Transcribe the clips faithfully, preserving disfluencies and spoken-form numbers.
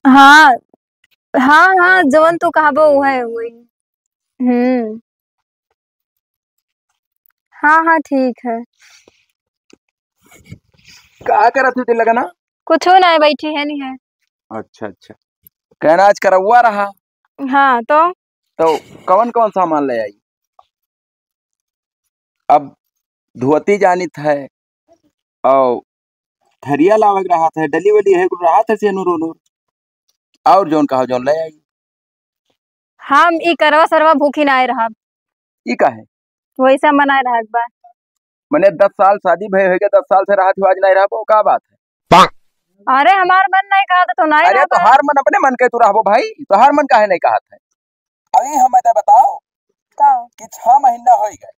हाँ, हाँ, हाँ, जवन तू कहबो उहे होई। हम्म। हाँ, हाँ, ठीक है। का करत हू ते लगना? कुछो ना, बैठी है नहीं है। अच्छा, अच्छा। कहना आज करौआ रहा। हाँ, तो? तो कौन कौन सामान ले आई? अब धोती जानित है, और थरिया लावे के रहत है, डली वली है, कुल रहत है सेनुर ओनुर। और जौन कहो जौन ले आई। हम ई करवा सरवा भूखी नाय रहब। ई काहे? वैसे मनाए रहत बा। मने दस साल शादी भय होइगे, दस साल से रहत हो, आज नाय रहबो, का बात है? अरे हमार मन नाय कहत तो नाय अरे रहब। तोहार मन अपने मन के तू रहबो भाई, तोहार मन काहे नाय कहत है? अभी हमें तो बताओ का? कि छह महीना होइ गए,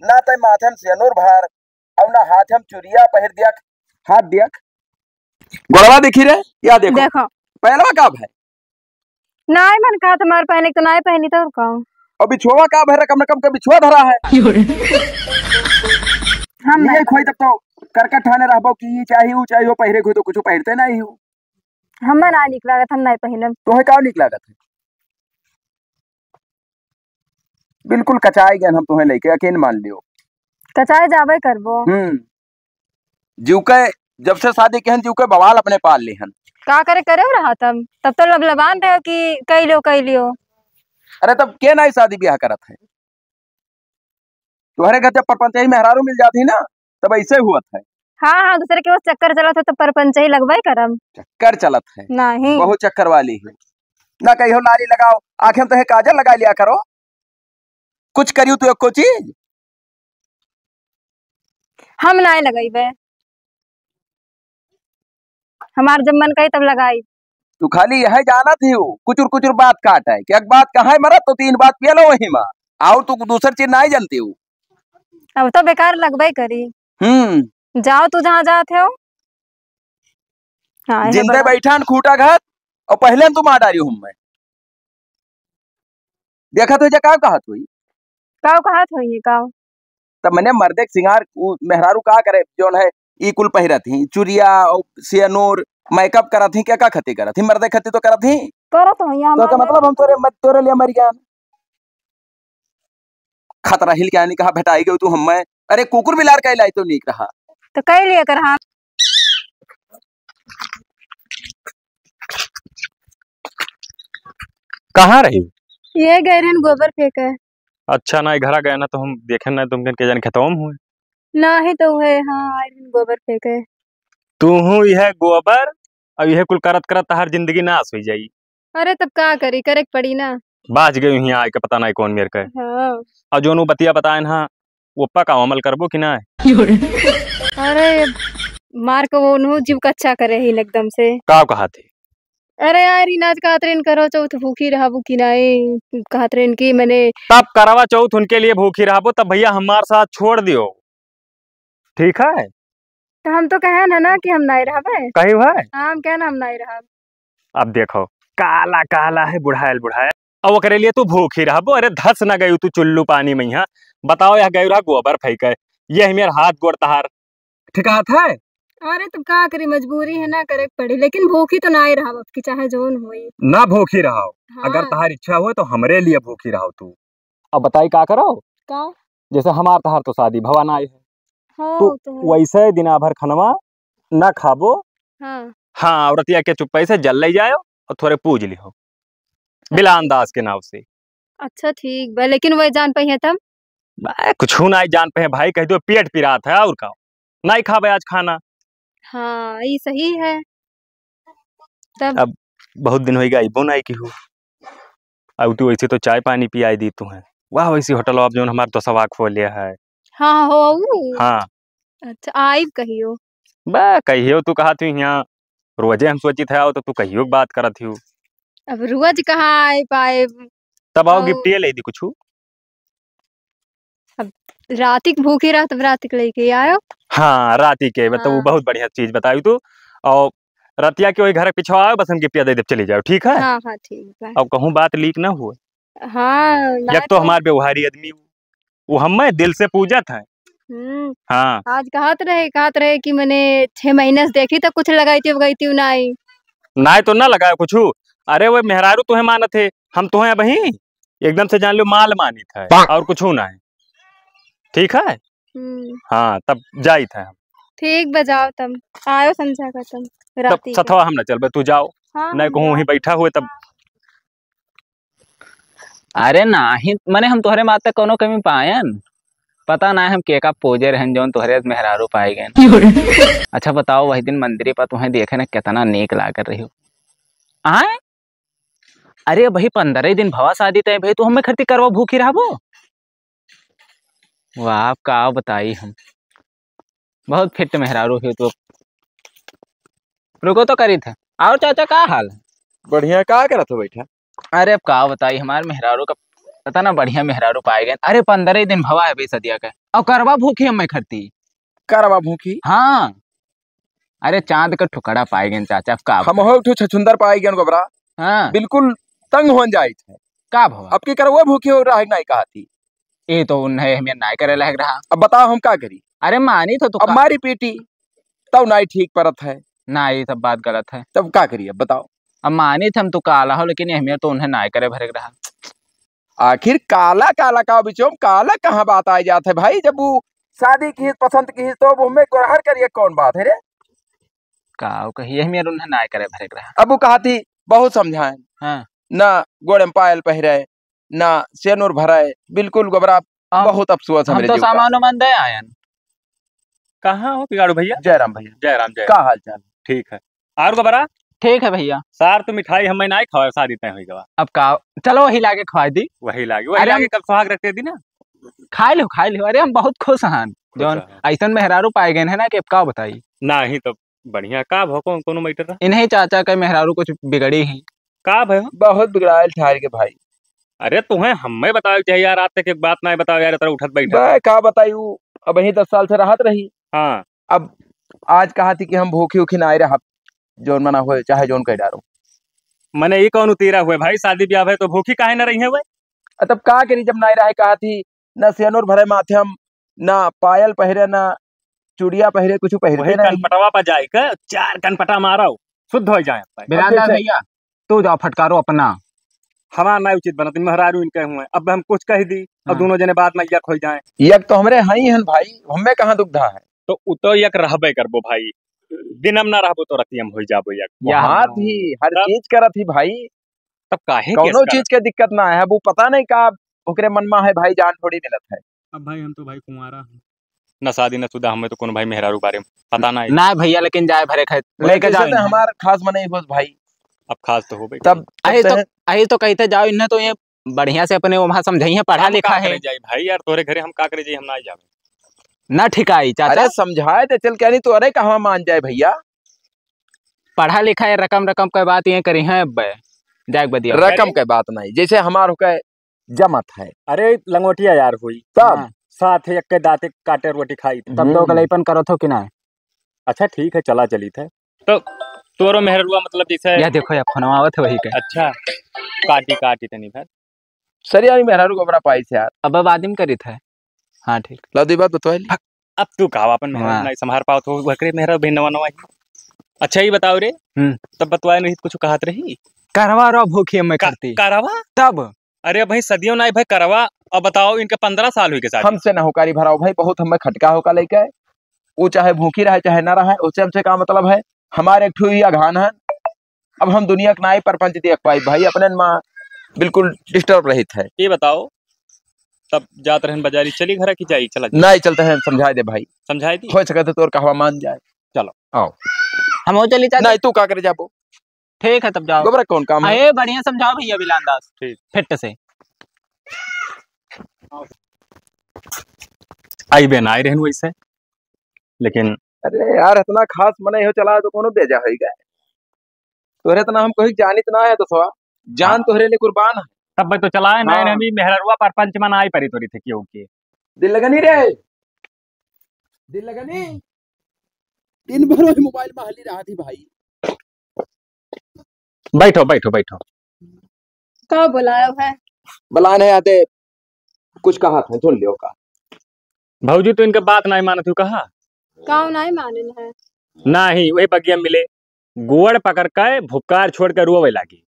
ना तै माथे में सेनुर भर, और ना हाथ में चुरिया पहिर दिया, हाथ दिया, गोड़वा देखी रे, या देखो। देखो। पहलवा का भाई? नाय मन कहत हमार पहने के तो नाय पहनी तो और का? और बिछुआ का भर कम न कम के बिछुआ धरा है। हम ये नाय खोई तब तो करकट ठाने रहबो कि ई चाही, ऊ चाही, वो पहिरे खोई तो कुछ पहिरते नाय हो। हमें ना निक लागत, हम नाय पहिनब। तोहे का निक लागत है? बिल्कुल कचाए गए हम तोहे लेके, यकीन मान लियो। कचाए जाबे करबो। हम्म। जीव के जब से शादी केहन जीव के बवाल अपने पाल लेहन। का करे, करे रहा तब? तब तो लबलबान रहे कि कई लियो, कई लियो। अरे तब के नाई शादी ब्याह करत है? तोहरे घर जब परपंचई मेहरारू मिल जाती ना, तब ऐसे हुआ था। हाँ, हाँ, दूसरे के वो चक्कर चलत है तो परपंचई लगबे करब। चक्कर चलत है? नहीं। बहुत चक्कर वाली है। ना कहियो लाली लगाओ, आँखें में तो है काजल लगा लिया करो। कुछ करियो तू एको चीज? हम नाय लगइबे, हमार जब मन कही तब लगाई। तू खाली यह जानत ही हो, कुचुर कुचुर बात काट है कि एक बात कहाँ मरत तो तीन बात पियलो वही माँ, और तू दूसर चीज नाय जानती हो। अब तो बेकार लगबे करी। हम्म। जाओ तू जहाँ जात हो। हाँ, है जिंदे बड़ा। बैठा न खूंटा घर, और पहले न तू मार डारी हूँ मैं। देखत होई जा, का कहत होई? का कहत होई, का? तब मने मर्दे के सिंगार, उ मेहरारू का करे, जौन है, ई कुल पहिरत ही, चुरिया, और सेनुर, मेकअप करत ही, क्या का खती करत ही, मर्दे खती तो करत ही। करत होई, तो का हमार मतलब हम तोरे, मत तोरे लिए मर गया। खतरा हिल के आनी कहा भेटाई गयो तू हम्मे। अरे कुकुर बिलार का इलाज तो नीक रहा। तो कई लिए कर हाँ। कहाँ रही? ये गए रहन गोबर फेंके। अच्छा ना, घरा गए ना तो हम देखे ना तुमके के जाने खेतवा में हुए। ना ही तो हुए, हाँ, आए रहन गोबर फेंके। तू हूँ यह गोबर, अब यह कुल करत करत तहार जिंदगी नाश हो जाई। अरे तब का करी, करे के पड़ी ना। बाच गई हियाँ आइके पता नाहीं कौन मेर के। हाँ। और जौन वो बतिया बताए ना, वो पा का अमल करबो कि ना? अरे मार के वो नु जीव कच्चा करे ही एकदम से। का कहा थे? अरे यार, इनाज कहत रहन करो चौथ भूखी रहबू कि नाहीं, कहत रहन कि मने तब करवा चौथ उनके लिए भूखी रहबो, तब भैया हमार साथ छोड़ दियो, ठीक है? तो हम तो कहे ना, ना कि हम नाहीं रहबे। कही है? हाँ, हम कहे ना हम नाहीं रहब। अब देखो, काला काला है, बुढ़ायल बुढ़ायल। अब ओकरे लिए तू भूखी रहबो। अरे धस न गयू तू चुल्लू पानी में यहाँ। बताओ, यह गयू रहा गोबर फेंके, यह मेर हाथ गोड़ तहार, ठिकात है? अरे तब का करी, मजबूरी है ना, करे के पड़ी, लेकिन भूखी तो ना ही रहब अब की, चाहे जौन होई। ना भूखी रहो, हाँ। अगर तहार इच्छा हो तो हमरे लिए भूखी रहो तू। अब बताई का करो? का? जैसे हमार तहार तो शादी भवा ना आई है, हाँ, तो वो तो है। वैसे दिना भर खनवा ना खाबो। हाँ। हाँ, और रतिया के चुप्पे से जल ले जायो और थोड़े पूज लिहो, बिलान दास के नाव से। अच्छा ठीक बा, लेकिन वह जान पइहे तब? बा, कुछ ना जान पइहे भाई, कह दो पेट पिरात है और का, नहीं खाबे आज खाना। हाँ, ये सही है। तब अब बहुत दिन होइगा अइबो नाहीं किहू। अब तू ऐसे तो चाय पानी पियाई दी तू है। वाह, वैसी होटल अब जौन हमार दोसवा खोले है। हाँ, हो ऊ? हाँ। अच्छा, आइब कहियो। बा, कहियो तू कहा तू यहाँ रोजे हम सोचित है, आओ तो तू कहियो के बात करत ही। अब रोज कहाँ आए पाए? तब आओ, आओ। गिफ्ट ये ले दी कुछ। अब राती के भूखी रह, तब राती के लेके आयो। हाँ, राती के, मतलब, वो हाँ। बहुत बढ़िया चीज बताई तू। और रतिया के वही घर के पीछे आओ, बस हम गिफ्टिया दे देब, चली जाओ, ठीक है? हाँ, हाँ, ठीक बा। अब कहूँ बात लीक ना हुए। हाँ, ना एक तो तो। हमार व्यवहारी आदमी, वो हमें दिल से पूजत है। हम्म। हाँ। आज कहत रहे, कहत रहे कि मने छह महीने से देखी तो कुछ लगाई थी, उगाई थी, नाई। नाहीं तो ना लगाए कुछु। अरे वो मेहरारू तुहे मानत है, हम तुहे अबहीं एकदम से जान लो माल मानित है, और कुछु नाहीं। ठीक है? हम्म। हाँ, तब जाइत है हम। ठीक बा, जाओ तब, आयो संझा का तब तब राती के। सथवा हम ना चलबे, तू जाओ। हाँ, नहीं हम कहूँ जाओ। वहीं बैठा हुए तब। हाँ। अरे नाहीं, मने हम तोहरे माथे कौनो कमी पायन? पता ना हम केका पूजे रहन जौन तोहरे मेहरारू पाए गए। अच्छा बताओ, वही दिन मंदिर पर तुम्हें देखे ना, कितना नीक लाग रही हो। आए? अरे भाई, पंद्रह दिन भवा शादी तय भाई, तू हमें खरती करवा भूखी रहबो? वाह, अब का बताई हम, बहुत फिट मेहरारू है तो। रुको तो करी थे। और चाचा, का हाल है? बढ़िया, का करत हो बैठा? अरे, अब का बताई, हमार मेहरारू का पता ना, बढ़िया मेहरारू पाए गए। अरे, पंद्रह दिन भवा है भाई सदिया के, और करवा भूखी हम मैं खरती। करवा भूखी? हाँ। अरे, चांद का टुकड़ा पाए गए चाचा, अब का हम बताई? हो एक ठो छछुंदर पाए गए गोबरा। हाँ। बिल्कुल तंग होन जाइत है। का भवा? अब की करवा भूखी हो रहा है, नहीं कहा थी। ए तो उन्हें हमें नाय करे लायक रहा। अब बताओ हम का करी? अरे मानी तो तू अब का मारी पीटी, तब नाय ठीक परत है। ना, ये सब बात गलत है। तब का करी अब बताओ? अब मानी थे हम तू काला हो, लेकिन ये हमें तो उन्हें नाय करे भरे रहा। आखिर काला काला का बिचोम काला कहाँ बात आ जात है भाई? जब वो शादी की पसंद की तो वो हमें गोरहर करिए कौन बात है रे? का वो कही, ये हमें उन्हें नाय करे भरे रहा। अब वो कहा थी बहुत समझाए। हाँ। ना गोड़े में पायल पहिरे, ना सेनुर भराए, बिल्कुल गोबरा, हम, बहुत अफसोस हम हमरे तो जीव का। सामान उमान दे आयन। कहाँ हो बिगाड़ू भैया? जय राम भैया। जय राम, जय का राम। हाल चाल? ठीक है। और गोबरा? ठीक है भैया। सार तो मिठाई हमें नाय खवाए, शादी तय होई गवा। अब का, चलो वही लागे खवाई दी। वही लागे, वही अरे लागे हम कल सुहाग रख दे दी ना। खाए लो, खाए लो। अरे हम बहुत खुश हन, खुश जौन हन। ऐसन मेहरारू पाए गए हैं ना कि अब का बताई। नाहीं तो बढ़िया, का भो कौन, कोनो मैटर रहा? इन्हें चाचा के मेहरारू कुछ बिगड़ी ही। का भयो? बहुत बिगड़ायल ठार के भाई। अरे तुहें हमें बतावे के चाहिए यार, आज तक एक बात नाहीं बताओ यार, इतना उठत बैठत। बे, का बताई, उ अबहीं दस साल से रहत रही। हाँ। अब आज कहा थी कि हम भूखी उखी नाहीं रहब, जौन मना होए, चाहे जौन कह डारो। मने ई कौन उतीरा हुए भाई, शादी ब्याह है तो भूखी काहे न रही है वे? अ, तब का करी, जब नाहीं रहे कहा थी, ना सेनुर भरे माथे हम, ना पायल पहिरे, ना चूड़िया पहिरे, कुछ पहिरते वही नहीं। कनपटवा पर जाए के चार कनपटा मारो, शुद्ध हो जाए। बिरादर अब जैसे भैया, तू जाओ फटकारो अपना। हमार ना उचित बनत, मेहरारू इनके हुए, अब हम कुछ कह दी, अब हाँ। दोनों जने बाद में यक हो जाए। यक तो हमरे हई हन भाई, हमें कहाँ दुविधा है? तो उ तो यक रहबे करबो भाई, दिनम ना रहबो तो रतियम हो जाबो यक। या वहाँ हाँ। थी, हर तब चीज करत ही भाई। तब काहे केस कौनो करत? चीज के दिक्कत ना है, अब वो पता नहीं का ओकरे मन में है भाई, जान थोड़ी मिलत है। अब भाई हम तो भाई कुंवारा हूँ। न शादी न शुदा, हमें तो कोनो भाई मेहरारू बारे में पता ना है। ना भैया, लेकिन जाए भरे खाए, मतलब लेके जैसे जाओ तो इन्हें। हमार खास मनई होस भाई। अब खास तो हो भाई। तब अही तो, कहते हैं अही तो कहते जाओ इन्हें, तो ये बढ़िया से अपने वहाँ समझाइए, पढ़ा हम लिखा का है। करे जाई भाई यार, तोरे घरे हम का करे जाई, हम ना जावे। ना ठिकाई चाचा। अरे समझाए दे चल, क्या नहीं तो, अरे कहवा मान जाए भैया। पढ़ा लिखा है, रकम रकम के बात ये करी हैं अब, जाए के बदिया। रकम अरे। के बात नहीं, जैसे हमार होके जमत है। अरे लंगोटिया यार हुई। तब? हाँ। साथ है, एक के दाँते काटे रोटी खाई। तब तो हम्म। गलैपन करत हो कि ना? अच्छा ठीक है, चला चलित है। तो तोरो मेहरुआ मतलब जैसे या देखो, या फोनवा आवत है वही के। अच्छा, काटी, काटी तनी भर। सर यार, मेहरारू को बड़ा पाइस यार। अब, अब आदिम करित है। हाँ, ठीक। ला दी बात बतवा ली। अब तू कहा अपन मेहरारू हाँ। नहीं संभार पावत हो, वकरे मेहरारू भी नवा नवा ही। अच्छा, ये बताओ रे, हम्म। तब बतवाए नहीं, कुछ कहत रही? करवा रो भूखी मैं का-, करती। करवा? तब? अरे भाई, सदियों नहीं भाई, करवा। अब बताओ, इनके पन्द्रह साल हुई के शादी। हमसे ना होकारी भराओ भाई, बहुत हमें खटका होका लेके। वो चाहे भूखी रहे, चाहे ना रहे, उससे हमसे का मतलब है? हमारे एक ठो ही अघान है, अब हम दुनिया के नाई परपंच देख पाई भाई, अपने माँ बिल्कुल disturb रहित है। ये बताओ, तब जात रहन बाजारी, चली घरा की जाई, चला जाई? नहीं, चलते हैं, समझाए दे भाई। समझाए दी? हो सके तो तोर कहवा मान जाए। चलो। आओ। हम हो चली चाचा। नहीं, तू का करे जाबो? ठीक है, तब जाओ। गोबरा कौन काम है? अरे, बढ़िया समझाओ भैया बिलान दास। ठीक। फिट से। आई बे ना आई रहन वैसे, लेकिन अरे यार, इतना खास मने हो चला तो कोनो बेजा होई गए। तोरे इतना हम कोई जानित ना है दोस्तवा, जान हाँ। तोहरे लिए कुर्बान है। तब भाई तो चलाए ना, हाँ। हम ही मेहररुआ पर पंच मन आई परी तोरी थे क्यों के। दिल लगनी रे, दिल लगनी। दिन भर वही मोबाइल में हली रहा थी भाई। बैठो, बैठो, बैठो। का बुलायो है? बुलाने आते, कुछ कहा था, सुन लियो का। भौजी तो इनका बात नहीं मानत हो कहा? काव नहीं मानिन है? नहीं, वही बगिया मिले। गोड़ पकड़ के भुक्कार छोड़ के रोवे लागी।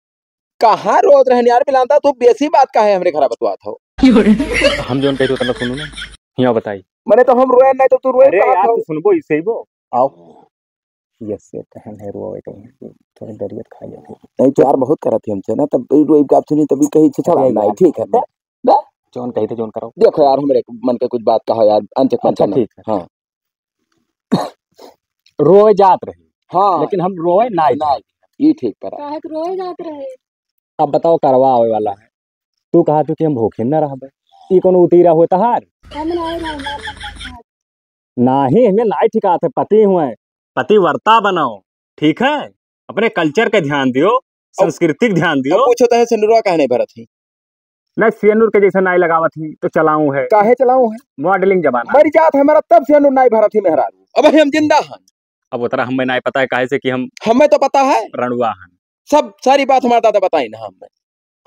कहाँ रोत रहन यार बिलांदा, तू बेसी बात काहे हमरे घरा बतवात हो? हम जौन कही तो उतना सुनू ना, हियाँ बताई। मने तो हम रोए नहीं तो तू रोए अरे कहाँ यार, था? तू सुनबो, इसे ही बो। आओ। यस, ये कहन है रोवे तो थोड़ी दरियत खा जाते। नहीं, प्यार बहुत करत ही हमसे ना, तब रोई का सुनी, तभी कही, "अच्छा, चला, अरे नहीं, यार, ठीक है।" बे, बे। जौन कही थे, जौन करो। देखो यार, हमरे मन के कुछ बात कहो यार, अनचक अच्छा, पंचक ना। ठीक है। हाँ। रोवे जात रही। हाँ। लेकिन हम रोवे ना ना, ये ठीक पर। काहे के रोवे जात रहे? अब बताओ, करवा आवे वाला है। तू कहा तू कि हम भूखे न रहबे। ई कोनो उतीरा होता हार? हम नहीं रहबे। नाही, हमें नाही ठिकात है, पति हुए, पतिव्रता बनाओ, ठीक है? अपने culture के ध्यान दियो, अब, संस्कृति के ध्यान अब दियो। पूछो तो है सिंदूरवा काहे नहीं भरत ही? नहीं, सिंदूर के जैसे नाही लगावत ही, तो चलाऊ है। काहे चलाऊ है? Modeling जमाना। मर जात है हमारा, तब सिंदूर नाही भरत ही मेहरारू। अब हम जिंदा हन। अब उतरा हमें नाही पता है, काहे से कि हम हमें तो पता है। रणुआ हन। सब, सारी बात हमारा दादा बताई ना हमें।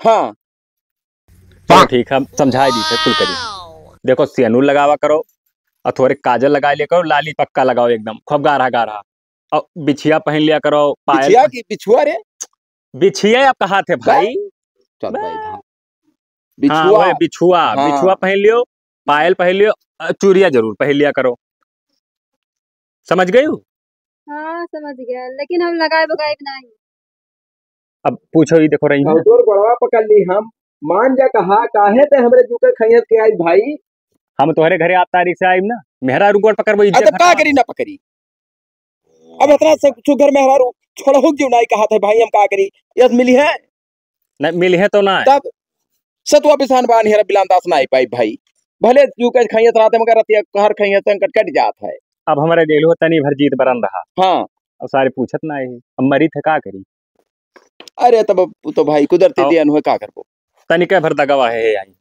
हाँ। चलो ठीक है, हम समझाई दी थे, कुल करी। देखो, सेनुर लगावा करो, और थोड़े काजल लगा लिया करो, लाली पक्का लगाओ एकदम, खूब गाढ़ा गाढ़ा, और बिछिया पहन लिया करो, पायल बिछिया पह- की बिछुआ रे? बिछिया आप कहा थे भाई? चल बे। भाई, हाँ। हाँ, बिछुआ। वही बिछुआ, हाँ। बिछुआ पहन लियो, पायल पहन लियो, अ, चूड़िया जरूर पहन लिया करो। समझ गई हो? हाँ, समझ गया, लेकिन हम लगाए बगाए नहीं। अब पूछो ही, देखो रही अब ना। तोर गोड़वा पकड़ ली हम, मान जा कहा, काहे ते हमरे जूके खैयत के आई भाई? हम तोहरे घरे आठ तारीख से आइब ना, मेहरारू गोड़ पकड़बो, इज्जत अच्छा, का घटावा। करी ना पकड़ी? अब इतना सब सुघर मेहरारू छोड़हु क्यों नाही कहा थे भाई, हम का करी? यस मिली है? नहीं, मिली है तो ना। तब सतुआ पिसान बान हेरा बिलान दास नाही पाई भाई। भले जूके खैयत रात मगर रतिया हर खैयत संकट कट जात है। अब हमारे जेल हो तनी भर जीत बरन रहा। हाँ। और सारे पूछत ना है, अब मरी थे का करी? अरे तब तो भाई कुदरती आओ। दियन हुए का करबो? तनिके भर दगवा है, है आई।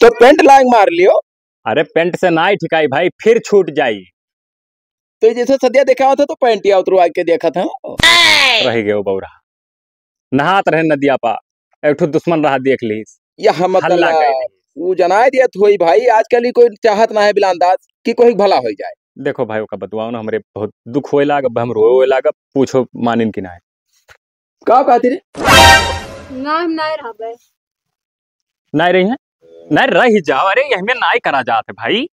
तो pant लांग मार लियो। अरे pant से नाही ठिकाई भाई, फिर छूट जाई। तो जैसे सदिया देखा होता तो pant या उतरवा के देखा था। रह गयो बौरा। नहात रहे नदिया पा, एक ठो दुश्मन रहा देख लीस। या हम हल्ला मतलब, कइली। ऊ जनाए दियत होई भाई, आजकल ही कोई चाहत ना है बिलांदाज कि कोई भला होई जाए। देखो भाई, ओका बतवाओ ना, हमरे बहुत दुख होए लाग, अब हम रोए लाग, पूछो मानिन कि ना। का कहती रे? ना, हम नाय रहबे। नाय रही हैं? नाय रही जाओ, अरे, यही में नाय करा जात है भाई।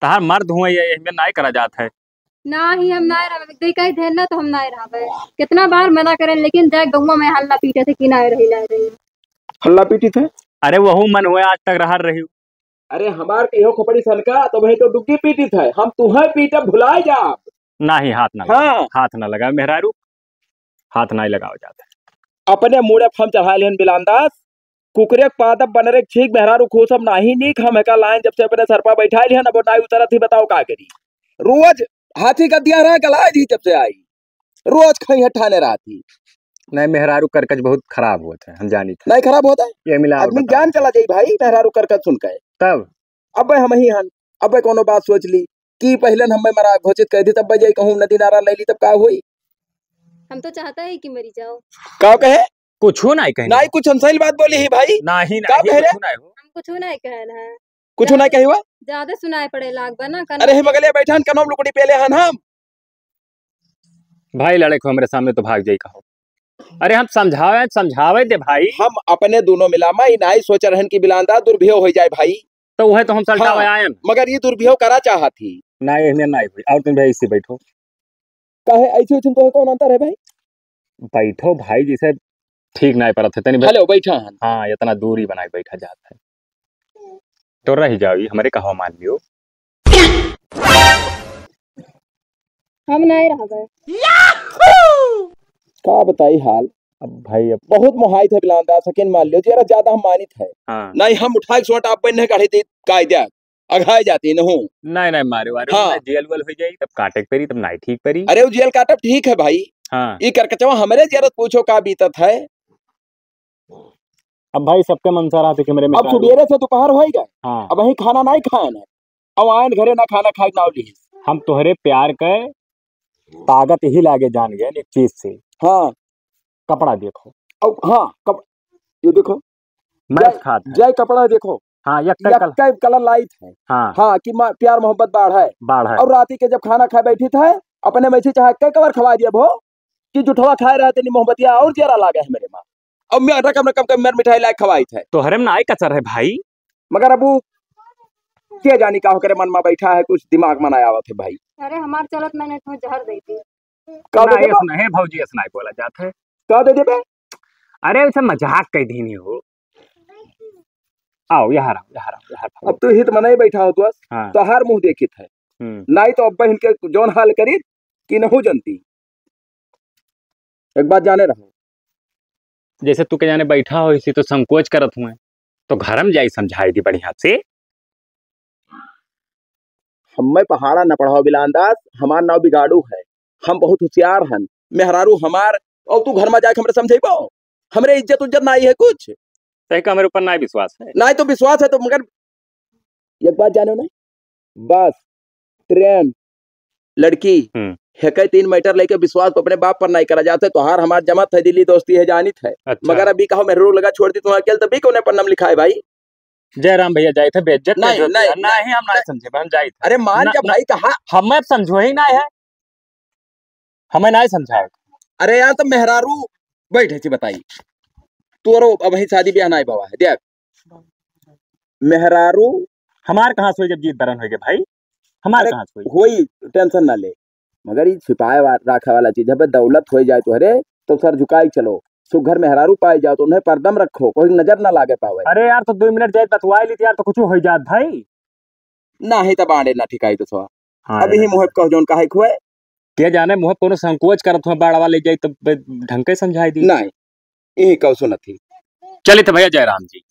तहार मर्द हुए, ये, यही में नाय करा जात है। ना ही हम नाय रहबे, दे कही देन ना तो हम नाय रहबे। कितना बार मना करेन, लेकिन जाए गौवा में हल्ला पीटे थे कि नाय रही, नाय रही। हल्ला पीटी थे? अरे, वहू मन हुए आज तक रहर रही। अरे, हमार कहियो खोपड़ी सनका, तो वही तो डुग्गी पीटी थे। हम तुहे पीटे भुलाए जाब। नाही, हाथ ना लगाओ, हाँ। हाथ ना लगाओ मेहरारू, हाथ नाही लगाओ जात है। अपने मूड़े फम चढ़ा लेहन बिलांदास, कुकुरे के पादप बनरे के छींक मेहरारू खूसब नाही नीक, हम एका लाइन जब से अपने सर पर बैठा लेहन, अब नाही उतरत ही, बताओ का करी? रोज हाथी का दिया रहा गलाए दी जब से आई, रोज खई हठाने रहती। नाही, मेहरारू करकच बहुत खराब होत है, हम जानी थे। नाही खराब होत है? ये मिला और आदमी बताओ। जान चला जाई भाई, मेहरारू करकच सुन के। तब? अब हम ही हन, अब कोनो बात सोच ली कि पहले हम मरा घोषित कर दी, तब जाई कहूँ नदी नारा ले ली, तब का होई? हम तो चाहता है कि मरी जाओ। का कहे? कुछ नाही कहे। नाही, कुछ हम सही बात बोली ही भाई। नाही, का नाही, कहे रे? कुछ नाही हो। हम कुछ नाही कहन है। कुछ नाही कही हुआ? ज्यादा सुनाए पड़े लाग बा ना, कन अरे, हे बगलिया बैठा हन, कनवा में लुकड़ी पेले हन हम। भाई, लड़े को हमरे सामने तो भाग जाई कहो। अरे, हम समझावे, समझावे दे भाई। हम अपने दोनों मिला मा, ई नाही सोच रहन कि बिलांदा दुर्भियो हो जाए भाई। तो वह तो हम सलटावे हाँ, आयन। मगर ये दुर्भियो करा चाहत ही। नाही, एहमे नाही हुई। और तुम भाई इसी बैठो। काहे ऐसे उछन तो कौन अंतर है भाई? बैठो भाई, जैसे ठीक नाही परत है, तनी भाई। हेलो, बैठा हन। हाँ, इतना दूरी बनाए बैठा जात है। तो रह जाओ, ये हमरे कहवा मान लियो। हम नाही रहबे। का बताई हाल? अब भाई, अब बहुत मोहाई थे बिलांदा, सकिन मान लियो, जरा ज्यादा हम मानित है। हाँ। नाही, हम उठा के सोट आप बन्ने काढ़े दे, कायदा, अघाए जाती न हो। नाही, नाही, मारे वारे हाँ। ना, जेल वेल हो जाई, तब काटे के परी, तब नाही ठीक परी। अरे, वो जेल काटब ठीक है भाई। हाँ। ई करकचवा हमरे जरा पूछो का बीतत है। अब भाई सबके मनसा रहते कि मेरे अब मेहरारू सुबेरे से दोपहर होई गए। हाँ। अब वही खाना नाही खाए ना। अब आयन घरे ना खाना खाए ना ली। हम तोहरे प्यार के ताकत यही लागे जान गए एक चीज से। हाँ। कपड़ा देखो। अब हाँ, कप-, ये देखो। मैच जय, खात है। जय कपड़ा देखो। हाँ, एक या कल- कई colour लाइत है। हाँ। हाँ, कि मा-, प्यार मोहब्बत बाढ़ है। बाढ़ है। और राती के जब खाना खाए बैठी था, अपने मैसी चाहे कई कवर खवा दिया भो। कि जुठवा खाए रहत ही मोहब्बतिया और जियरा लागे है मेरे माँ। अब मैं रकम रकम के मर मिठाई लाए खवाइत है। तोहरे में नाई कसर है भाई। मगर अब वो के जानी का होकरे मन मा बैठा है, कुछ दिमाग मा नाई आवत है भाई। अरे हमार चलत मैंने तो जहर दे दी। का दे ना, देबा? ऐस नहीं भौजी, ऐस नहीं बोला जात है। का दे देबे? अरे वैसे मजाक कइ दीनी हो। आओ यहाँ रहो, यहाँ रहो, यहाँ रहो। अब तू हित मा नहीं बैठा हो तो बस, हाँ। तोहार मुँह देखित है। हम्म। नाई तो अब बहन के जौन हाल करी कि नहू जनती। एक बात जाने रहो। जैसे तू के जाने बैठा हो, इसी तो संकोच करत हुए, तो घर में जाई समझाई दी बढ़िया से। हमें पहाड़ा न पढ़ाओ बिलान दास, हमार नाव बिगाड़ू है, हम बहुत होशियार हन, मेहरारू हमार, और तू घर में जाके हमरे समझेबो? हमरे इज्जत उज्जत नाई है कुछ। सही का, मेरे ऊपर नाई विश्वास है। नाई तो विश्वास है तो मगर एक बात जाने ना, बस ट्रेन लड़की हम्म। हेके तीन मीटर लेके विश्वास को अपने बाप पर नाई करा जाते। तोहार हमार जमत है, दिली दोस्ती है, जानित है। अच्छा। मगर अभी कहो मेहरारू लगा छोड़ दी, तुम्हारा अकेल तभी कौन अपन नाम लिखा है भाई? जय राम भैया, जाइत है बेइज्जत नहीं, कर देते नहीं, हैं। नहीं, हम नहीं समझे, हम जाइत है। अरे मान ना, जा ना, भाई, कहा हम अब समझो ही ना है, हमें ना समझाओ। अरे यार, तो मेहरारू बैठे थी बताई, तोरो अब ही शादी ब्याह नहीं बाबा है, देख मेहरारू हमार कहाँ से होई जब जीत बरन होई गए भाई, हमार अरे कहाँ से होई? होई, टेंशन ना ले, मगर ये छिपाए वा-, रखे वाला चीज है, दौलत हो जाए तोहरे तो सर झुकाई चलो, सुघर मेहरारू पाए जाओ तो उन्हें परदम रखो, कोई नजर ना लागे पावे। अरे यार, तो दो मिनट जाए बतवाई ली यार, तो कुछ हो जात भाई। ना ही तब आड़े ना ठिकाई तो सवा। हाँ, अभी ही मुँह कहो जौन काहे खुए। के जाने मुँह कोनो संकोच करत हुआ, बाड़वा ले जाई तब ढंग के समझाई दी। नहीं, यही कहो सुनत ही। चलित भैया, जय राम जी।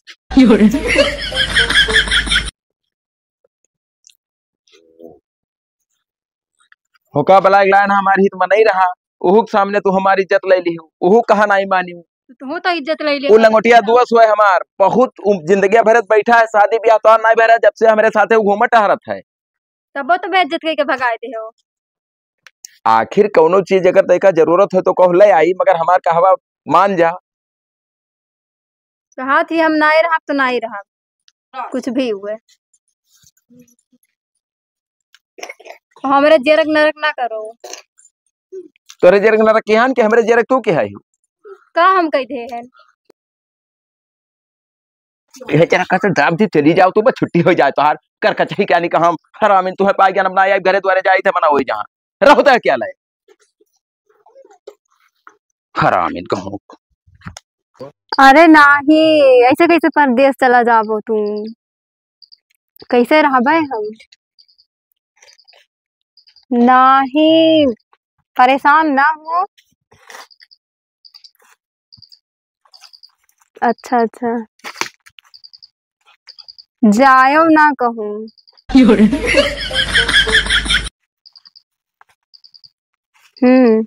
होका बलाय लायन हमार हित मा नहीं रहा, उहुक सामने तू हमार इज्जत ले लिहू, उहु कहा नहीं मानियो। तो तू तो इज्जत ले लिया। वो लंगोटिया दोस्त हुए हमार, बहुत उम-, जिंदगी भरत बैठा है, शादी ब्याह तो नहीं भरा, जब से हमरे साथे घूमत टहरत है। तबो तो बेइज्जत करके भगाए दे हो। आखिर कौनो चीज अगर तैका जरूरत है तो कहो ले आई, मगर हमार कहवा मान जा। कहा थी हम नाई रहब तो नाई रहब, कुछ भी हुए। हमरे जेरक नरक ना करो। तोरे जेरक नरक किहान के हमरे जेरक तू किहाई हो? का हम कह दे हैं? यह जेरक का तो दाब दी चली जाओ तू, बस छुट्टी हो जाए तोहार। कर कचही क्या नहीं कहा हम, हरामिन तुम्हें पाए ज्ञान अपना आई घरे द्वारे जाए थे मना हो जहाँ। रहो तो क्या लाए? हरामिन कहूँ। अरे नाही, ऐसे कैसे परदेस चला जाबो तू? कैसे रहबे हम? नाही, परेशान ना हो। अच्छा, अच्छा। जायो ना कहूँ। हम्म।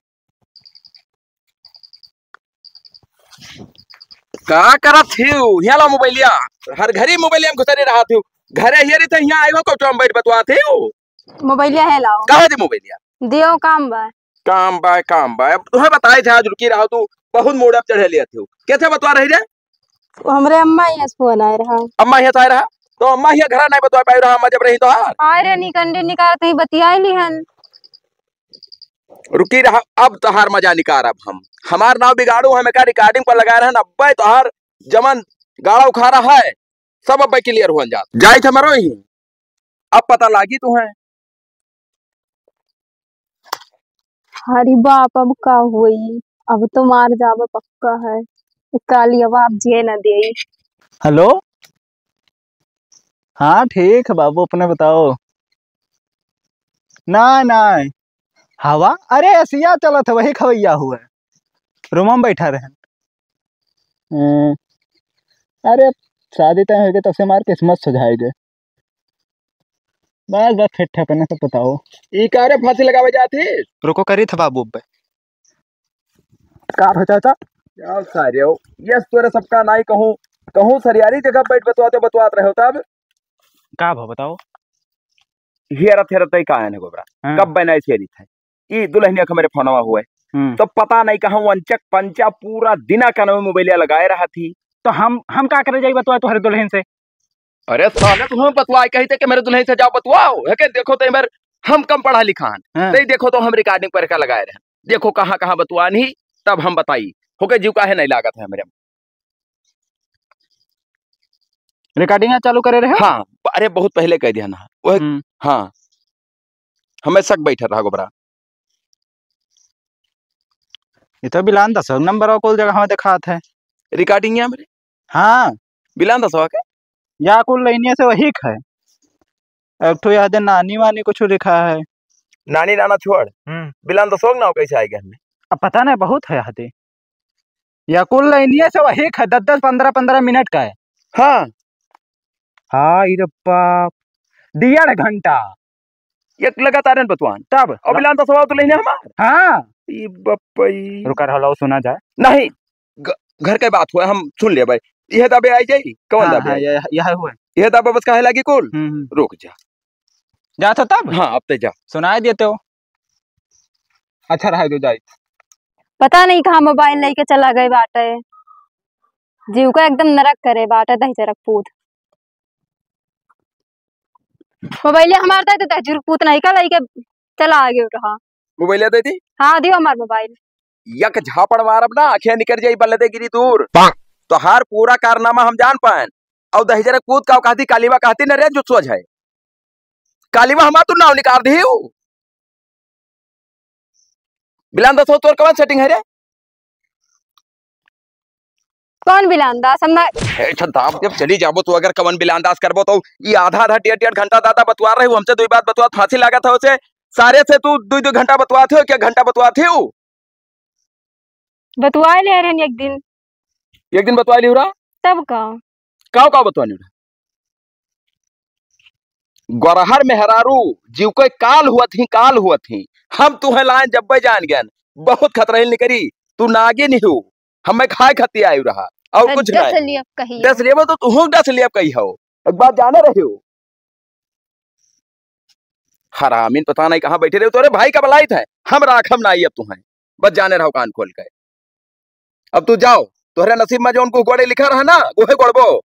का करत हिउ? हिया ला मोबाइलिया। हर घरी मोबाइलिया में घुसरे रहत हिउ। घरे हिया रही त हिया आइबो कोठवा में बैठ बतवात हिउ। मोबाइलिया है लाओ। कहाँ दे मोबाइलिया? दियो काम बा। काम बा, काम बा। अब तुहे बताए थे आज रुकी रहा तू, बहुत मूड अप चढ़े लिया थे। कैसे बतवा रही रे? वो हमरे अम्मा यहाँ से फोन आए रहा। अम्मा यहाँ से आए रहा? तो अम्मा यहाँ घर नहीं बतवा पाए रहा, अम्मा जब रही तो हाँ। आए रहे निकंडे निकाल कहीं बतियाए लिहन। रुकी रहा, अब तोहार मजा निकार अब हम। हमार नाव बिगाड़ू, हम एका रिकॉर्डिंग पर लगा रहन, अब्बे तोहार जमन गाड़ा उखाड़ा है, सब अब्बे क्लियर हुअन जात। जाइत हमरो ही, अब पता लागी तुहें। अरे बाप, अब का होई? अब तो मार जाबे पक्का है। काली अब आप जिए ना देई। हेलो, हाँ, ठीक है बाबू, अपने बताओ। नाय, नाय, हवा, अरे, एसिया चलत है, वही खवैया हुआ है, रूम में बैठा रहन। हम्म, अरे, शादी तय हो गई, तब से हमार किस्मत सुझाए गए। बस, बस, फिट है, अपने सब बताओ। ई का रे फांसी लगावे जात ही? रुको, करी था बाबू अब्बे। का भा चाचा? क्या सारे हो? यस तोरे सबका नाई कहूँ, कहूँ सरियारी जगह बैठ बतवाते बतवात रहे हो तब। का भा बताओ? हेरत हेरत तई का आने गोबरा। हाँ। कब बनाए से रही था? ई दुल्हनिया के मेरे फोनवा हुए। हम्म। तो पता नहीं कहाँ वंचक पंचा पूरा दिना का नवे मोबाइलिया लगाए रहा थी। तो हम, हम का करे जाई बतवा तोहरे दुल्हन से? अरे साले, तुम्हें बतवाए कही थे कि मेरे दुल्हन से जाओ बतवाओ, है के देखो तो इमर हम कम पढ़ा लिखा हन। हाँ। तो देखो तो हम रिकॉर्डिंग पर का लगाए रहे। देखो कहाँ कहाँ बतुआन ही, तब हम बताई। होके जीव काहे नहीं लागत है हमरे। Recording चालू करे रहे? हाँ, अरे बहुत पहले कह दिया ना। वह, हम्म। हाँ, हमें शक बैठा रहा गोबरा। ये तो बिलान दस नंबर और कुल जगह हमें दिखात है। Recording ये हमरे? हाँ। बिलान दसवा के? या कुल लाइनिया से वही है। एक ठो याद है, नानी वानी कुछ लिखा है। नानी नाना छोड़। हम्म। बिलान दसवा के नाव कैसे आएगा हमें? अब पता नहीं, बहुत है याद है। या कुल लाइनिया से वही है, दस दस, पन्द्रह पन्द्रह मिनट का है। हाँ। हाँ, ई रे बाप। डेढ़ घंटा। एक लगातार न बतवान। तब? और बिलान दसवा तो लेने हमार। हाँ। ई बप्पई। रुका रहो, लाओ सुना जाए। नहीं, घ-, घर के बात हुआ, हम सुन लेबे। यह दाबे आई जाई, कौन हाँ, दाबे हाँ, आई? यह, यह हुआ। यह दाबे बस काहे लागी कुल? हम्म, हम्म। रुक जा। जा तो तब? हाँ, अब ते जा। सुनाई देते हो। अच्छा रहा दो जाई। पता नहीं कहाँ मोबाइल लेके चला गए बाटे। जीव का एकदम नरक करे बाटे दहिजरक पूत। मोबाइल हमार दे दे, दहिजरक पूत नहीं का लेके चला गए रहा। मोबाइल दे दी? हाँ, दियो हमार मोबाइल। यक झापड़ मारब ना, आँखें निकल जाई, बल्ले दे गिरी दूर। तोहार पूरा कारनामा हम जान पाएन। और दहिजरक पूत का कहती, कालीबा कहती न रे, जो सोझ है। कालीबा हमार तू नाव निकाल दी हूँ। बिलान दसो तोर कवन setting है रे? कौन बिलान दास? हम ना ए, अच्छा, दाब जब चली जाबो तो अगर कवन बिलान दास करबो तो ई आधा आधा डेढ़ डेढ़ घंटा दादा बतवा रहे हो हमसे, दुई बात बतवा फांसी लागत है उसे। सारे से तू दुई दुई घंटा बतवात हो, क्या घंटा बतवात हो? बतवाए ले रहन एक दिन। एक दिन बतवाए ले रहा? तब का? काव काव बतवानी रहा? गोरहर मेहरारू जीव के काल हुअत ही, काल हुअत ही। हम तुहे लाइन जब्बे जान गयन, बहुत खतरहिल निकरी। तू नागिन ही हो, हमें खाए खती आयु रहा और तो कुछ डस नहीं। लियब कही डस हो। लियब तो तुहू डस लियब कही हो। एक बात जाने रहे हो? हरामीन पता नहीं कहाँ बैठे रहे हो। तोरे भाई का बलाइत है, हम राखम ना आई अब तुहे। बस जाने रहो कान खोल के। अब तू जाओ, तोहरे नसीब में जौन कुछ गोड़े लिखा रहा ना, उहे गोड़बो।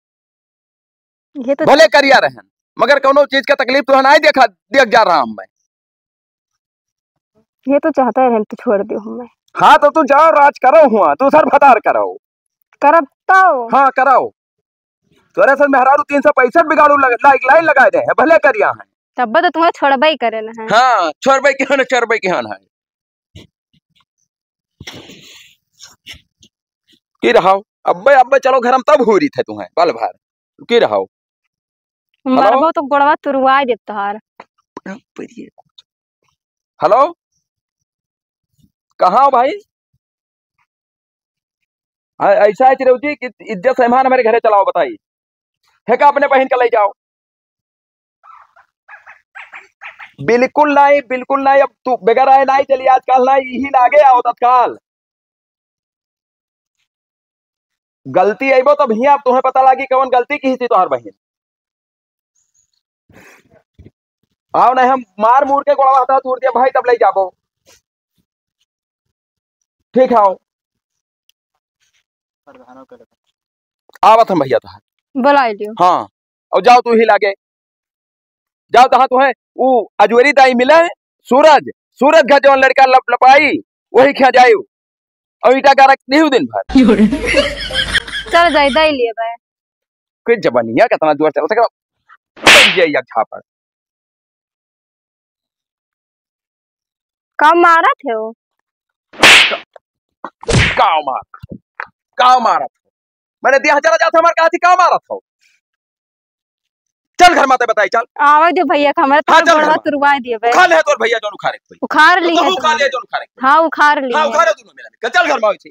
ये तो भले करिया रहन, मगर कौनो चीज का तकलीफ तो नहीं देखा, देख जा रहा हूँ मैं। ये तो चाहता है तू छोड़ दियो हमें। हाँ, तो तू जाओ, राज करो हुआ, दूसर भतार करो। करब तो। हाँ, करो। तोरे से मेहरारू तीन सौ पैंसठ बिगाड़ू लग-, लाइक लाइन लगाए दे है, भले करिया है। तब तो तुम्हें छोड़बे ही करे न है। हाँ, छोड़बे के हन, छोड़बे के हन है। की रहाओ? अब्बे, अब्बे चलो घर में तब हुरी थे तुम्हें, बल भर। की रहाओ? हेलो? मरबो तो गोड़वा तुरवाए देब तोहार। हेलो? कहाँ हो भाई? हाँ, ऐसा है चिरौजी कि इज्जत से मेहमान हमारे घरे चलाओ, बताई। है का अपने बहिन का ले जाओ? बिल्कुल नहीं, बिल्कुल नहीं। अब तू बगैर आए नहीं चली, आजकल नहीं, यही लागे आओ तत्काल। गलती अइबो तब हियाँ अब तुम्हें पता लागी कौन गलती की थी तोहर बहिन। आओ नहीं हम मार मूर के गोड़वा हाथ तोड़ दिया भाई, तब ले जाबो। ठीक है, आओ। आवत हम भैया तोहार। बुलाई लियो। हाँ, और जाओ तू ही लागे। जाओ तहाँ तुम्हें वो अजूरी दाई मिले, सूरज, सूरज घर जौन लड़का लप-, लपाई, वही खा जाए। और ईटा गारा नहीं दिन भर। चल जाई, दाई लिए भाई। कोई जबनिया कितना जोर चला सके, चल जाई एक झापड़। का मारत है वो? का मार, का मारत हो? मैंने दिया चला जाता हमारे कहा थी, का मारत हो? चल घर माते बताई, चल। आवे दे भैया का हमारे हाँ, तो चल घर गोड़वा में। तुरवाए दिए बे। उखाड़ ले तोर भैया जौन उखाड़े कोई। उखाड़ ली तो है उखाड़ दोनों। ले जौन उखाड़े कोई। हाँ, उखाड़ ली हाँ, है। उखाड़ ले दोनों मिला के। चल घर में आओ इसे।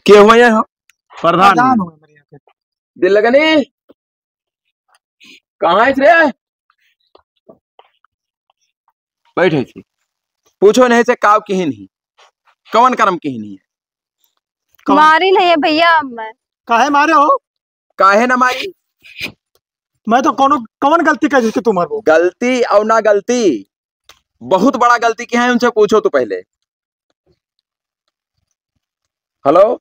के हुआ ये हो? प्रधान प्रधान हुआ। हुआ मेरे यहाँ के। दिल लगनी? कहाँ है रे? बैठे थी। पूछो नहीं से काव किही नहीं। कौन कर्म किही नहीं है? कौन? मारी नहीं है भैया अब मैं। काहे मारे हो? काहे ना मारी? मैं तो कौनो, कौन गलती कर जिसके तुम मारबो? गलती और ना गलती, बहुत बड़ा गलती किहे, उनसे पूछो तो पहले। हेलो,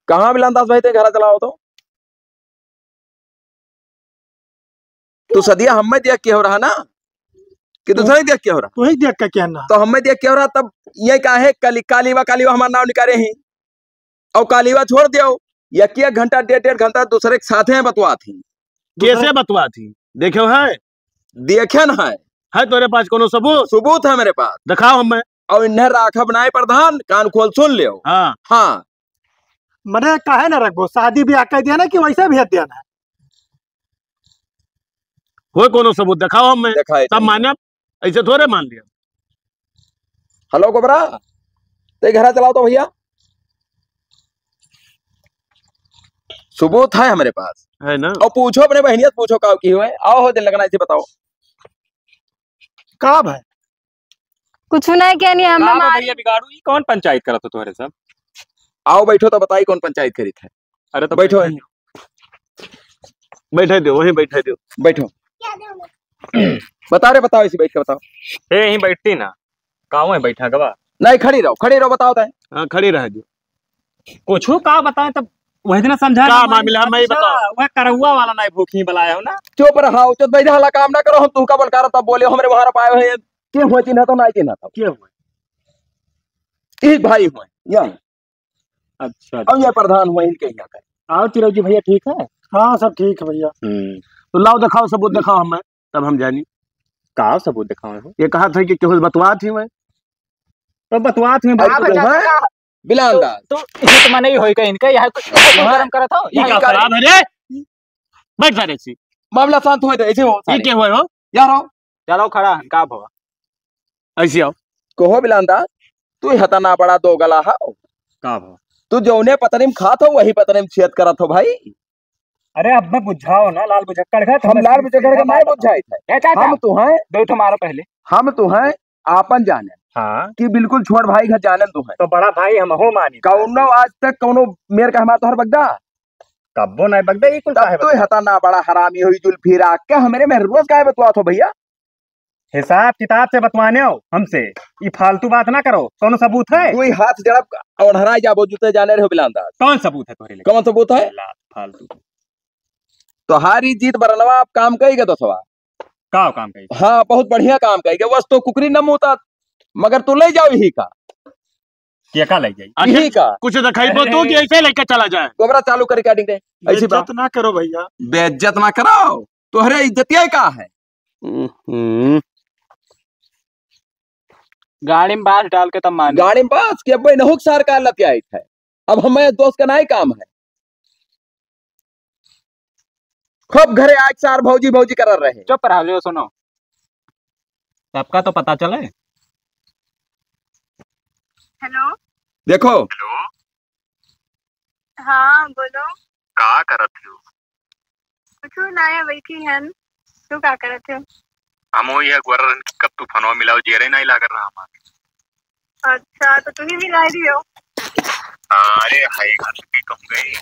कहाँ बिलान दास भाई, ते घरा चलाओ तो? तू सदिया हम्मे दिया के हो रहा ना, कि दूसरे दिया के हो रहा? तू ही दिया के क्या ना? तो हम्मे दिया के हो रहा, तब ये काहे काली, कालीवा, कालीवा हमार नाव निकाले ही, और कालीवा छोड़ दियो, एक, एक घंटा, डेढ़, डेढ़ घंटा दूसरे के साथे बतवात ही। कैसे बतवात ही? देखे है? देखे न है। है तोरे पास कोनो सबूत? सबूत है मेरे पास। दिखाओ हमें। और इन्हें राखब नाय प्रधान, कान खोल सुन लियो। हाँ। हाँ। मने काहे ना रखबो, शादी ब्याह कह दिया ना कि वैसे भेज दिया ना। होय कोनो सबूत दिखाओ हमें, दिखाए तब नहीं। मानब, ऐसे थोड़े मान लिया। हेलो गोबरा, ते घरा चलाओ तो भैया, सबूत है हमरे पास। है ना? और पूछो अपने बहनिया से, पूछो का की हुए, आओ हो दिन लगना इसे बताओ। का भाई? कुछ नहीं कहनी हम का बा हमारी भैया बिगाड़ू, ई कौन पंचायत करत हो तोहरे सब? आओ बैठो तो बताई कौन पंचायत करी थे। अरे तो बैठो बैठे यहीं। दो। बैठे दो, वहीं बैठे दो। बैठो। बताओ रे, बताओ, इसी बैठ के बताओ। ए, यहीं बैठती ना, काऊ है बैठा गवा? नहीं, खड़ी रहो, खड़ी रहो, बताओ तय। हाँ, खड़ी रह जो। कुछ का बताए तब वही दिन समझा का ना, मामला है, मैं ही अच्छा, बताओ। वह करौआ वाला नहीं भूखी बलाया हो ना। चुप रहो, चुप बैठा वाला काम ना करो, हम तुमका बोल कर तब बोले हमरे वहां पाए हुए के हुए चिन्ह तो नहीं चिन्ह तो। के हुए? एक भाई हुए, या। अच्छा, और ये अच्छा। प्रधान हुए इनके यहाँ का। और चिरौजी भैया ठीक है? हाँ, सब ठीक है भैया। हम्म। तो लाओ दिखाओ, सबूत दिखाओ हमें, तब हम जानी। का सबूत दिखाओ हो? ये कहा था कि केहू से बतवात ही हुए। तो बतवात ही हुए, अब बात तो है। बिलांदा। तो, तो ये तो मने ही होई का इनका, यहाँ तो वहाँ गरम करत हो, ई यहाँ का का शराब है रे? बैठ जा रे सी। मामला शांत होए दे, ऐसे हो ये सारे। के हुए हो? यार हो। चलो खड़ा है, का भवा? ऐसे आओ। कहो बिलांदा, तू हतना बड़ा दो गला हो। का भवा? तू जौने पतनी में खात हो, वही पतनी में छेद करत हो भाई। अरे अब मैं बुझाओ ना, लाल बुझक्कड़ का, हम लाल बुझक्कड़ का नहीं बुझाई था। ए चाचा, हम तो हैं। दो ठो मारो पहले। हम तो हैं, आपन जाने। हाँ। कि बिल्कुल छोट भाई घर जाने तू है। तो बड़ा भाई हम हो मानी। कौनो आज तक कौनो मेर का हमार तोहर बगदा? कब्बो नहीं बगदा, ये कुल तब काहे तो बता? हता ना बड़ा हरामी हुई जुल्फी राख के हमरे में रोज काहे बतवात हो भैया? हिसाब किताब से बतवाने हो हमसे, ये फालतू बात ना करो। कौनो सबूत है? कोई हाथ जड़ा और हराई जाबो जूते जाने रहो बिलांदा। कौन सबूत है तोहरे लगे? कौन सबूत है? ला, फालतू। तोहारी जीत बरनवा आप काम कई के दोस्तवा। का काम कई? हाँ, बहुत बढ़िया काम कई के। बस तो कुकरी न मुता, मगर तू ले जाओ यही का। के का ले जाई? यही का। कुछ दिखाई बो तू कि ऐसे लेके चला जाए? गोबरा चालू कर recording दे। ऐसी बात। बेइज्जत ना करो भैया। बेइज्जत ना करो। तोहरे इज्जतिया का है? हम्म। गाड़ी में बास डाल के तब मान। गाड़ी में बास के अब्बे नहुक सरकार लतियाई है। अब हमें दोस्त का नाई काम है। खूब घरे आके सार भौजी भौजी करत रहे। चुप रह लियो, सुनो। सबका तो पता चले। हेलो। देखो। हेलो। हाँ, बोलो। का करत हो? कुछ ना है, बैठी हन। तू का करत हो? हम वो ये गुआर रहन कि कब तू फोनवा मिलाओ, जेरे नहीं लागत रहा हमार। अच्छा, तो तू ही मिला दियो। अरे, हाय, घर से भी कहूँ गई।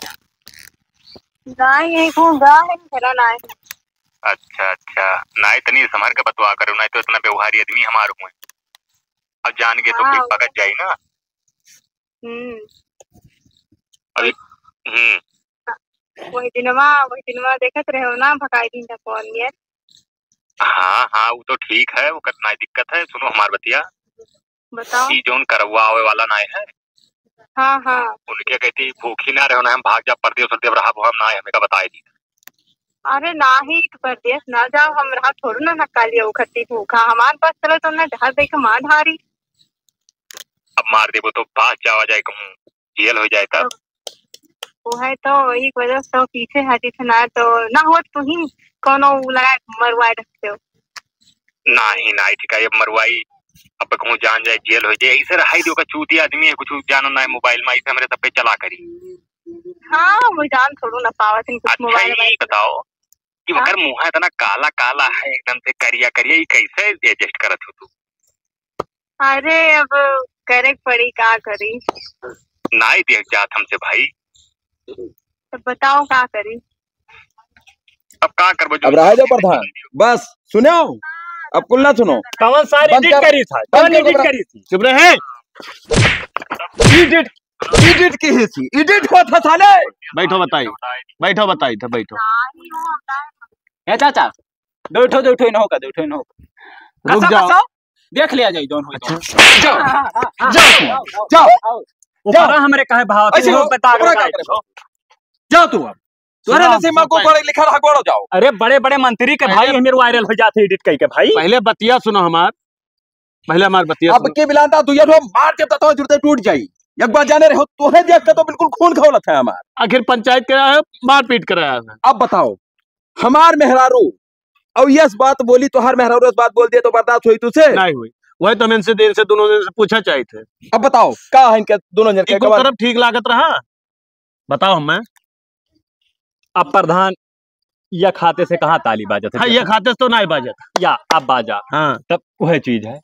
नहीं, यही कहूँ गा है, मेरा ना है। अच्छा, अच्छा। नहीं, तनी संभर के बतवा करो, नहीं तो इतना व्यवहारी आदमी हमार हुए। अब जान के तो हाँ, कोई वो पकड़ जाई ना। हम्म। अभी, हम्म। वही दिनवा, वही दिनवा देखत रहे हो ना, भकाई दिन का फोन ये। हाँ, हाँ, वो तो ठीक है, वो कितना दिक्कत है। सुनो हमार बतिया। बताओ। ई जौन करवा आवे वाला नाय है, हाँ, हाँ। उनके कहती भूखी ना रहो ना, हम भाग जा परदेस उरदेस रहा, वो हम ना, हमें का बताए दी। अरे नाही, तू परदेस ना जाओ, हम रहा थोड़ू ना नक्का लिया उखट्टी भूखा। हमार पास चलो तो ना जहर दे के मार धारी। अब मार देबो तो पास जावा जाए कहूँ, जेल हो जाए तब। वो है तो वही वजह से तो पीछे हटी थे ना, तो ना हो तो ही कोनो लगा के मरवा रखते हो। नाही, नाही, ठीक है, अब मरवाई, अब कहूँ जान जाए, जेल हो जाए, ऐसे रहाई दियो का चूतिया आदमी है, कुछ जानो ना है मोबाइल में, ऐसे हमरे सब पे चला करी। हाँ, वो जान थोड़ू ना पावत है, कुछ अच्छा, मोबाइल ये बताओ कि हाँ? अगर मुँह इतना काला काला है, एकदम से करिया करिया, ये कैसे एडजस्ट करत हो तू? अरे, अब करे के पड़ी, का करी? नाही देख जात हमसे भाई। तो बताओ, का करी? अब का करबो, जो अब रहा जाओ प्रधान, बस सुनो, अब कुल ना सुनो। कौन सा बंद एडिट कर। करी था? बंद कौन कर एडिट ओकरा। करी थी? चुप रहे। एडिट edit की हिस्सी, edit होत है साले। बैठो बताई, बैठो बताई था, बैठो। ए चाचा, दो ठो, दो ठो इन्हों का, दो ठो इन्हों का। रुक कसा जाओ। फंसाओ? देख लिया जाई, दोनों ही अच्छा। दोनों। जाओ, हाँ, हाँ, हाँ, जाओ, जाओ, जाओ, जाओ, जाओ। ऊपरा हमरे काहे भाव, ऐसे तू हो, बता ऊपरा दो का भाई। करे हो? जाओ तू अब। तोहरे सुनो, नसीब में को सुनो। पढ़े लिखे रहा, गोड़ जाओ। अरे बड़े बड़े मंत्री के पहले भाई हमें viral हो जाते edit कई के भाई। पहले बतिया सुनो हमार, पहले हमार बतिया अब सुनो। के बिलांता तू ये ठो मार के ततो जुड़ते टूट जाई। एक बार जाने रहो, तोहे देख के तो बिल्कुल खून खौलत है हमार। आखिर पंचायत कराया है, मारपीट कराया है। अब बताओ, हमार मेहरारू और यस बात बोली, तोहार मेहरारू यस बात बोल दिए तो बर्दाश्त हुई तुझसे? नहीं हुई। वही तो हम इनसे, इनसे दोनों जन से पूछा चाहिए थे। अब बताओ, का है इनके दोनों जन के एक कबर? तरफ ठीक लागत रहा, बताओ हमें। अब प्रधान, या खाते से कहाँ ताली बाजत है? हाँ, या खाते से तो नहीं बाजत। या अब बाजा। हाँ। तब वह चीज है।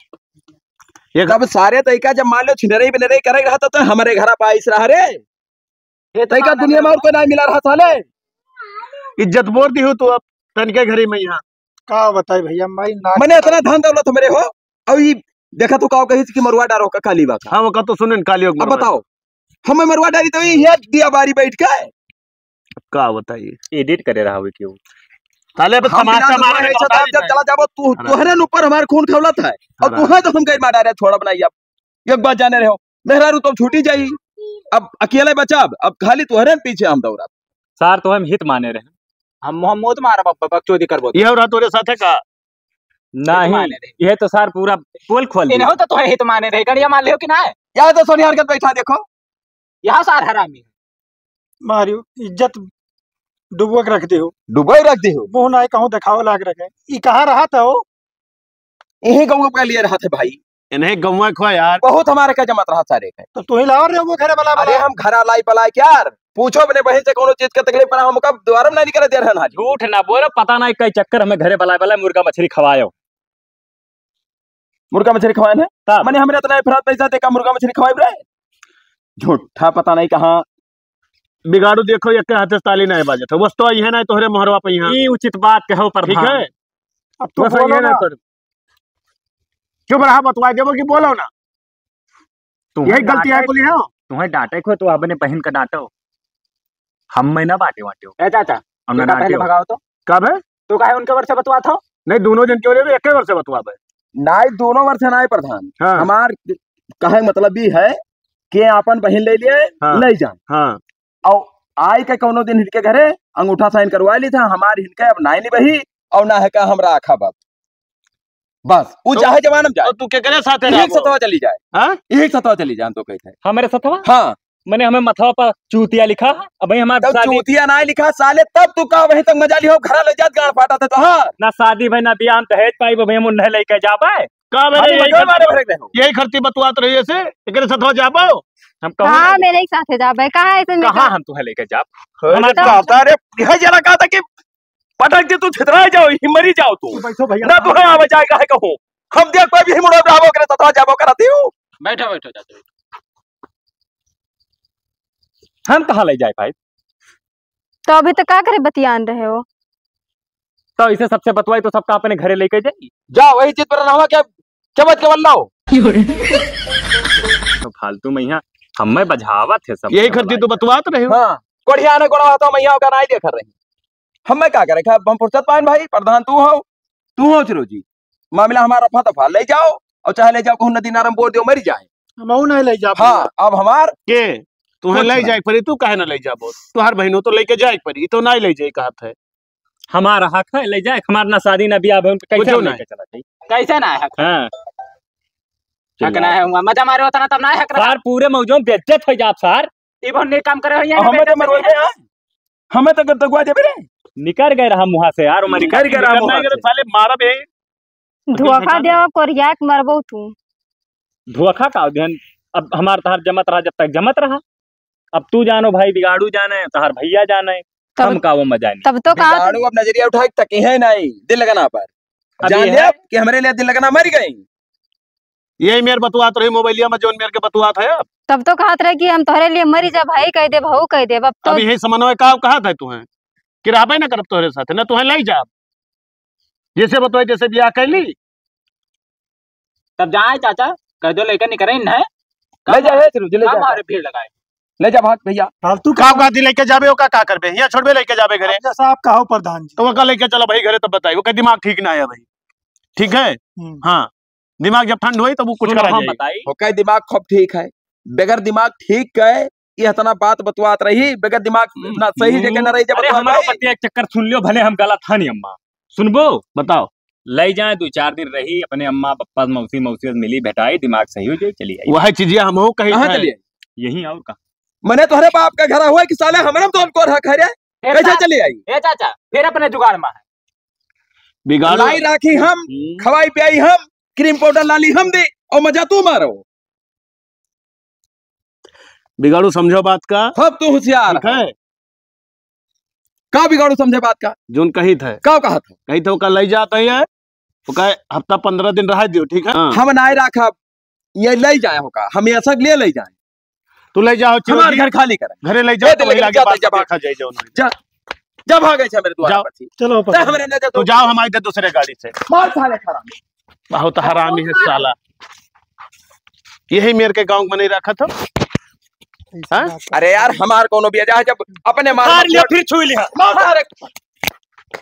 ये तब सारे तरीका जब मान लो छिनरई बिनरई करे रहा था तो हमारे घर पे आइस रहा रे। ये तो तरीका दुनिया में और कोई नहीं मिला रहा साले। इज्जत बोर दी हो तो अब तनके घरी में यहाँ। का बताई भैया, मैं ना मने इतना धन दौलत मेरे हो, और ये देखा तू का कही कि मरुआ डारो का काली बा का। हाँ, वो का तो सुने काली अब मरुआ। बताओ, हमें मरुआ डाली तो ये दिया बारी बैठ के। का बताइए? Edit करे रहा हुई क्यों? साले, अब हम तमाशा बिना मारे दुश्मन ऐसा बताइए। जब चला जाबो, तू, हाँ। तोहरे न ऊपर हमार खून खौलत है। और हाँ। तोहे तो हम गैर मार डारे, छोड़ा बनाई अब। एक बात जाने रहे हो, मेहरारू तो छूटी जाई, अब अकेले बचाब, अब खाली तोहरे न पीछे हम दौड़ब। सार, तो हम हित माने रहे। हम, हम मौत मारब, अब बकचोदी करबो तो। ये हो रहा तोरे साथे का? नहीं, हित माने रहे। ये तो सार पूरा पोल खोल दिया। इन्हों तो तोहे हित माने रहे, गड़िया मार लियो कि ना? यहाँ तो सोनिहार के बैठा देखो। यहाँ सार हरामी है। मारियो, इज्जत डुबवा के रख दे हो। डुबवा के रख दे हो। मुँह ना कहूँ देखावे लाग रखे। ई कहाँ रहा था हो? यही गौवा के लिए रहा था भाई। इन्हें गौवा खो यार। बहुत हमारे का जमत रहा सारे का। तो तू ही लाओ रे वो घरे बला अरे बला। हम घरा लाई बला के यार। पूछो अपने बहन से कोनो चीज का तकलीफ पड़ा, हम कब द्वार में नहीं निकले दे रहे ना। झूठ ना बोलो, पता नहीं कई चक्कर हमें घरे बला बला मुर्गा मछली खवायो। मुर्गा मछली खवाए ना? तब? मने हमरे इतना अफरात पैसा दे का मुर्गा मछली खवाए रे? झूठा पता नहीं कहाँ। बिगाड़ू देखो, एक के हाथे से ताली नहीं बाजत है। वस्तु आई है ना तोहरे मोहरवा पे यहाँ। ई उचित बात कहो प्रधान। ठीक है? अब तू बस बोलो ये ना ना। तो। चुप रहा, बतवा देबो कि बोलो ना। तुम्हें यही गलती है डांटे, बोली हो? तुम्हें डांटे को तो अपने बहन का डांटो। हम में ना बांटे वांटे हो। ए चाचा, हम ना ये का डांटे पहले हो। भगाओ तो। कब है? तू काहे उनके वर्ष बतवात हो? नहीं, दोनों जन क्यों रे, एक वर्ष बतवाबे। नाई, दोनों वर्ष नाई प्रधान। हाँ। हमार कहे मतलब ई है कि आपन बहिन ले लिए, हाँ। ले जान। हाँ। और आई के कौनो दिन हिनके घरे अंगूठा साइन करवा ली था, हमार हिनके अब नाई निबही और ना है का हमरा आखा बाप। बस, उ तो, चाहे जमाना में जाए। तो तू केकरे साथे यही रहबो? सतवा चली जाए। हाँ? यही सतवा चली जाए, हम तो कहते हैं। हमरे सतवा? हाँ। मने हमें मथवा पर चूतिया लिखा, अब भाई हमार तब शादी चूतिया ना लिखा साले, तब तू का वहीं तक मजा लिहो, घरा ले जात गाड़ फाटा थे तो हाँ। ना शादी भाई, ना बियाह, हम दहेज पाई, भाई हम उन्हें लेके जाबे। का बे अरे रे, यही मजा खर-, मारे भरे रहो। यही खर्ची बतुआत रही ऐसे, एकरे सतवा जाबो? हम कहूँ हाँ, ना। मेरे ही साथे जाबे, कहाँ ऐसे में कहाँ का? हम तुम्हें लेके जाब? अरे हमार दादा रे, यह जरा कहा था कि पटक दे तू, छितराए जाओ, ही मरी जाओ तू। तू बैठो भैया। ना तू है आवे जाए काहे कहूँ। हम देख पाए भी मुड़ा ब्रावो करे तथा जाबो करती हूँ। बैठो, बैठो, चाचा, बैठो। हम कहाँ ले जाए भाई? तो अभी तक का करे बतियान रहे हो? तो इसे सबसे बतवाई तो सबका अपने घरे लेके जाई। जा वही चित पर रहवा के चबत के बल्लो। तो फालतू में यहाँ हमें बजावत है सब यही खर्ची तो बतवात रहे हो। हाँ, कोढ़िया ने गोड़ा तो मैया का नाई देखा रही। हमें का करे, हम फुर्सत पाएन भाई, प्रधान तू हो, तू हो चिरोजी। मामला हमारा रफा दफा, ले जाओ और चाहे ले जाओ कहूँ नदी नारम बोर दियो, मरी जाए। हम नहीं ले जा हाँ, पाएंगे। अब हमार के? तुम्हें कुछ ले नहीं। जाए पड़ी, तू काहे ना ले जाबो? तुहार बहनों तो लेके जाए पड़ी, तो नहीं ले जाए कहत है। हमारा हक है ले जाए, हमार ना शादी ना ब्याह है, उनके कैसे कुछो हम नहीं। लेके चला जाई? कैसे ना हक? हाँ। हक ना है, हुआ मजा मारे होता ना तब ना हक रहा। सार पूरे मौजों में बेइज्जत हो जाब सार। ये बहुत नेक काम करे हो, ये हमें तो बेइज्जत मरवा नहीं है। दे, हाँ? हमें तो गद्दगुआ देबे रे। निकर गए रहा मुहा से यार, उमर निकर गए रहा निकर मुहा नहीं से। गए, साले मारा बे। धोखा देवा कोरिया के मरबो तू। धोखा का अध्ययन? अब हमार तहार जमत रहा, जब तक जमत रहा। अब तू जानो भाई, बिगाड़ू जाने, तहार भैया जाने, तब, हम का वो मजा नहीं। तब तो कहा बिगाड़ू अब नजरिया उठा के तकी है नहीं, दिल लगना पर। अब जान ये लिया है। कि हमरे लिए दिल लगना मर गई। यही मेर बतुआत रही मोबाइलिया में, जौन मेर के बतुआत है अब। तब तो कहत रहे कि हम तोहरे लिए मरी जा भाई, कह दे, भाऊ कह दे। अब तो अब यही समन्वय का कहत है तुम्हें कि रहबे ना करब तोहरे साथ, ना तुम्हें लाई जाब। जैसे बतवाई, जैसे बियाह कर ली। तब जाए चाचा, कह दो लेकर निकरे इन्हें। ले जा, ले चलो, ले जा। हमारे भीड़ लगाए। ले जा भाग भैया। फालतू का का औकात लेके जाबे, ओका का करबे? यहाँ छोड़बे लेके जाबे घरे। अब जैसा आप कहो प्रधान जी। तो ओका लेके चलो भाई घरे, तब बताई, ओका दिमाग ठीक ना है भाई। ठीक है? हम्म। हाँ, दिमाग जब ठंड होई तब वो कुछ सुनो, करा हम जाई। बताई। ओका दिमाग खूब ठीक है, बगैर दिमाग ठीक है, ये इतना बात बतवात रही, बगैर दिमाग हम्म। ना सही जगह ना रही, जब अरे बतवात हमारो रही। बतिया एक चक्कर सुन लियो, भले हम गलत हनी अम्मा। सुनबो? बताओ। लई जाए, दो चार दिन रही, अपने अम्मा, पप्पा, मौसी, मौसी से मिली, भेटाई, दिमाग सही हो जाए, चली आई। वह चीजें हमहू कही कहाँ थे। चली आई? यहीं और कहाँ? मने तोहरे बाप का घर हुआ कि साले हमरे में तो उनको रख है रे। ए कैसे चा-, चली आई? ए चाचा, फिर अपने जुगाड़ में है। बिगाड़ो। लाई राखी हम, हम्म। खवाई पियाई हम, क्रीम पाउडर लाली हम दे और मजा तू मारो। बिगाड़ू समझो बात का। सब तू होशियार ठीक है। है। का बिगाड़ू समझे बात का? जोन कही थे। का कहा था? कही थे ओका लई जात है, ओका हफ्ता पंद्रह दिन रह दियो, ठीक है? हाँ। हम नाय राखब, ये लई जाए होका, हम ये सब ले लई जाए। तू लई जाओ, हमार चिरौरी। घर खाली करे। घरे लई जाओ, ए, तो वही ले लागे जा, बात जा, देखा जाए जो उन्होंने। जा, जा भागे छे मेरे द्वारा जाओ। पर से। चलो, ते हमरे नजर तू तो जाओ, हम आई थे दूसरे गाड़ी से। मार साले खराब। बहुत हरामी है साला। यही मेर के गाँव में नहीं रखा था। हाँ? अरे यार, हमार कोनो बिया जा, जब अपने माल मार में लिया, खोट फिर छू लिया। मार सारे।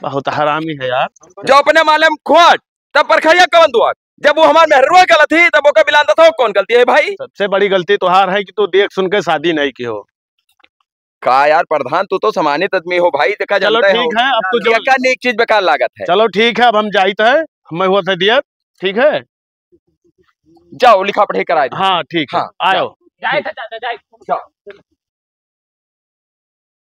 बहुत हरामी है यार। जो अपने माल में खोट, तब परखैया कौन दुआ? जब वो हमार मेहरुआ गलत ही, तब ओका बिलान दसाओ कौन गलती है भाई? सबसे बड़ी गलती तोहार है कि तू देख सुन के शादी नहीं की हो। का यार प्रधान, तू तो सम्मानित आदमी हो भाई, देखा चलो जानते हो। ठीक है, अब तू जो एका नीक चीज बेकार लागत है। चलो ठीक है, अब हम जाइत है, हमें हुआ था दिया, ठीक है? जाओ लिखा पढ़ाई कराए दो। हाँ ठीक है, हाँ, आयो। जाओ। जाए था चाचा, जाए। जाओ।